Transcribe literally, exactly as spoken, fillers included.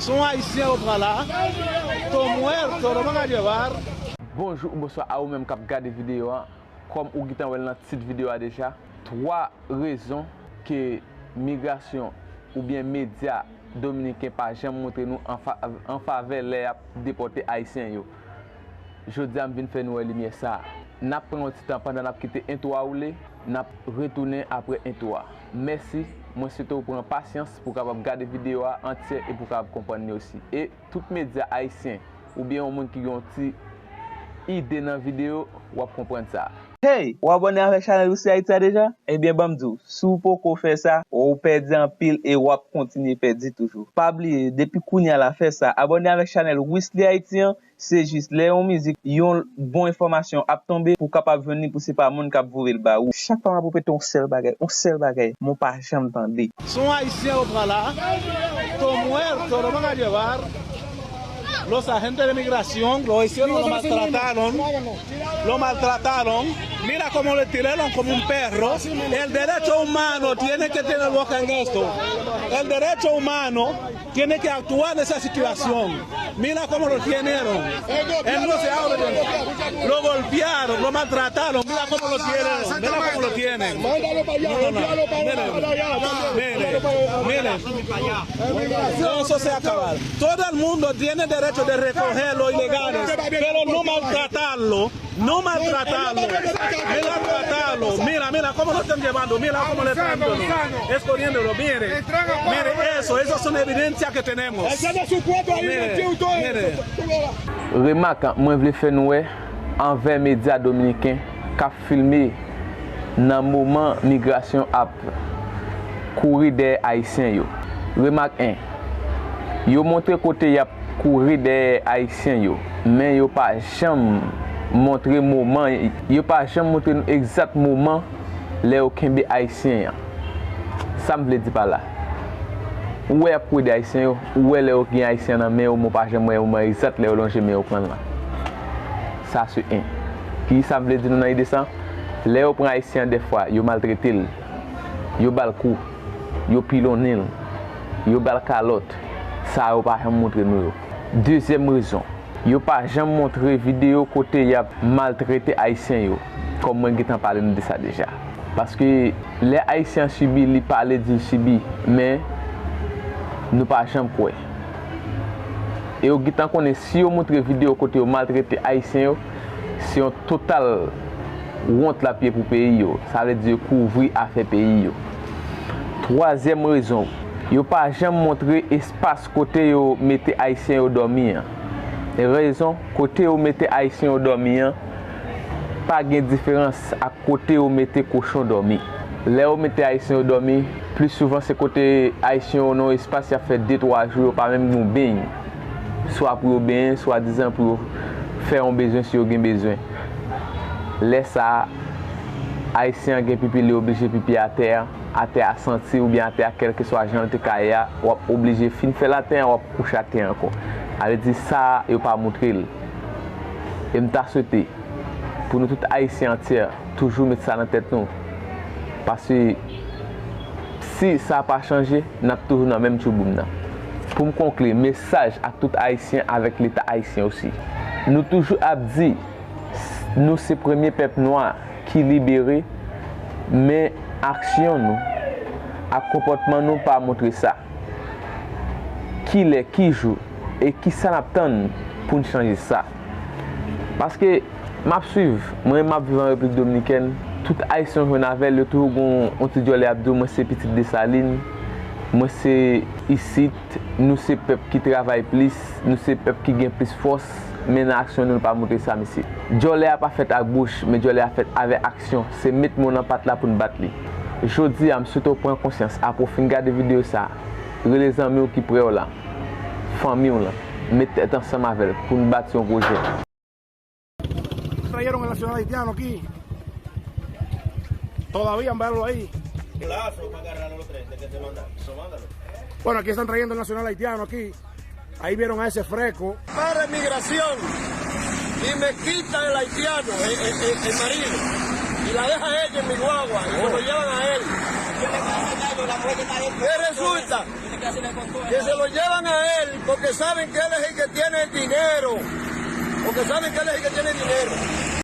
Son ayisyen yo pran la. Todo muerto, lo van a llevar. Bonjou ou bonswa a ou menm k ap gade videyo a. Kòm ou gentan wè l nan tit videyo a deja, twa rezon ke migrasyon oubyen medya dominiken pa janm montre nou an fa-, an favè lè y ap depòte Ayisyen yo. Jodi a, m vin fè nou wè limyè sa a. N ap pran yon ti tan pandan n ap kite entwo a woule, n ap retounen apre entwo a. Mèsi, mwen swete w pran pasyans pou w kapab gade videyo a antyè e pou w kapab konprann li osi. E tout medya ayisyen oubyen yon moun ki gen yon ti ide nan videyo, w ap konprann sa. Hey! Ou abòne avèk chanèl Wisly Haiti a deja? Ebyen, ban m di w, si w poko fè sa, ou pèdi anpil e w ap kontinye pèdi toujou. Pa bliye, depi kounye a la, fè sa, abòne avèk chanèl Wisly Haiti an, se jis lè yon mizik, yon bon enfòmasyon ap tonbe, pou w kapab jwenn li, pou se pa moun k ap voye l ba ou. Chak fwa m ap repete yon sèl bagay, yon sèl bagay, men w pa janm tande. Son ayisyen yo pran la. Todo muerto, lo van a llevar. Los agentes de migración lo hicieron, lo maltrataron, lo maltrataron. Mira cómo lo tiraron como un perro. El derecho humano tiene que tener boca en esto. El derecho humano tiene que actuar en esa situación. Mira cómo lo tienen. Él no se abre. Lo golpearon, lo maltrataron. Mira cómo lo tienen. Mira cómo lo tienen. No, no, no. Miren, miren, miren. Eso se acaba. Todo el mundo tiene derecho de recoger los ilegales, pero no maltratarlo. No maltratarlo. Mira, maltratarlo. Mira, mira cómo lo están llevando. Mira cómo lo están llevando. Escondiéndolo. Mire. Mire eso. Esas son evidencias que tenemos. Mire. Mire. Remak mwen vle fè nou wè anvè medya dominiken k ap filme nan moman migrasyon ap kouri dèyè Ayisyen yo. Remak en. Yo montre kote y ap kouri dèyè Ayisyen yo, men yo pa janm montre moman, yo pa janm montre nou egzat moman lè yo kenbe Ayisyen an. Sa m vle di pa la? Ou wè y ap kouri dèyè Ayisyen yo, ou wè lè yo gen Ayisyen an nan men yo, men w pa janm wè moman egzat lè yo lonje men yo pran l lan. Sa se en. Kisa m vle di nou nan ide sa? Lè yo pran Ayisyen an dèfwa, yo maltrete l, yo ba l kou, yo pilonnen l, yo ba l kalòt. Sa a yo pa janm montre nou yo. Dezyèm rezon, yo pa janm montre videyo kote y ap maltrete Ayisyen yo, kòm mwen gentan pale nou de sa deja. Paske lè Ayisyen an sibi, li pale di l sibi, men nou pa janm kwè. E yo gentan konnen si yo montre videyo kote yo maltrete Ayisyen yo, se yon total wont l ap ye pou peyi yo. Sa vle di yo kouvri afè peyi yo. Twazyèm rezon, yo pa janm montre espas kote yo mete Ayisyen yo dòmi an. Rezon, kote yo mete Ayisyen yo dòmi an pa gen diferans ak kote yo mete kochon dòmi. Lè yo mete Ayisyen yo dòmi, pli souvan se kote Ayisyen yo nan yon espas y ap fè de twa jou, yo pa menm gen yon beny. Swa pou yo benyen, swadizan pou yo fè yon bezwen si yo gen bezwen. Lè sa a, Ayisyen an gen pipi, li oblije pipi atè a, atè a santi oubyen atè a kèlkeswa jan l te ka ye a, w ap oblije fin fè l atè a, w ap kouche atè a ankò. Sa vle di sa a, yo pa montre l. E m ta swete pou nou tout Ayisyen antyè toujou met sa nan tèt nou. Paske si sa pa chanje, n ap toujou nan menm tchouboum nan. Pou m konkli, mesaj ak tout Ayisyen avèk Leta ayisyen osi. Nou toujou ap di, nou se premye pèp nwa ki libere, men aksyon nou ak konpòtman nou pa montre sa. Kilè, ki jou, e kisa n ap tann pou n chanje sa? Paske m ap swiv, mwen m ap viv an Repiblik Dominikèn, tout Ayisyen w jwenn avè l, yo toujou gen yon ti djòlè ap di w, mwen se pitit Desalin, mwen se isit, nou se pèp ki travay plis, nou se pèp ki gen plis fòs, men nan aksyon nou, nou pa montre sa, mesye. Djòlè a pa fèt ak bouch, men djòlè a fèt avèk aksyon, se met men w nan pat la pou n bat li. Jodi a, m swete w pran konsyans, apre w fin gade videyo sa a, rele zanmi w ki prè w la, fanmi w lan, met tèt ansanm avè l pou n bati yon pwojè. Trajeron el Nacional Haitiano aquí. Todavía, míralo ahí. Bueno, aquí están trayendo el Nacional Haitiano aquí. Ahí vieron a ese fresco. Para migración y me quitan el haitiano, el, el, el, el marido. Y la deja ella en mi guagua y se lo llevan a él. ¿Qué resulta? Que se lo llevan a él porque saben que él es el que tiene el dinero. Porque saben que él es el que tiene dinero.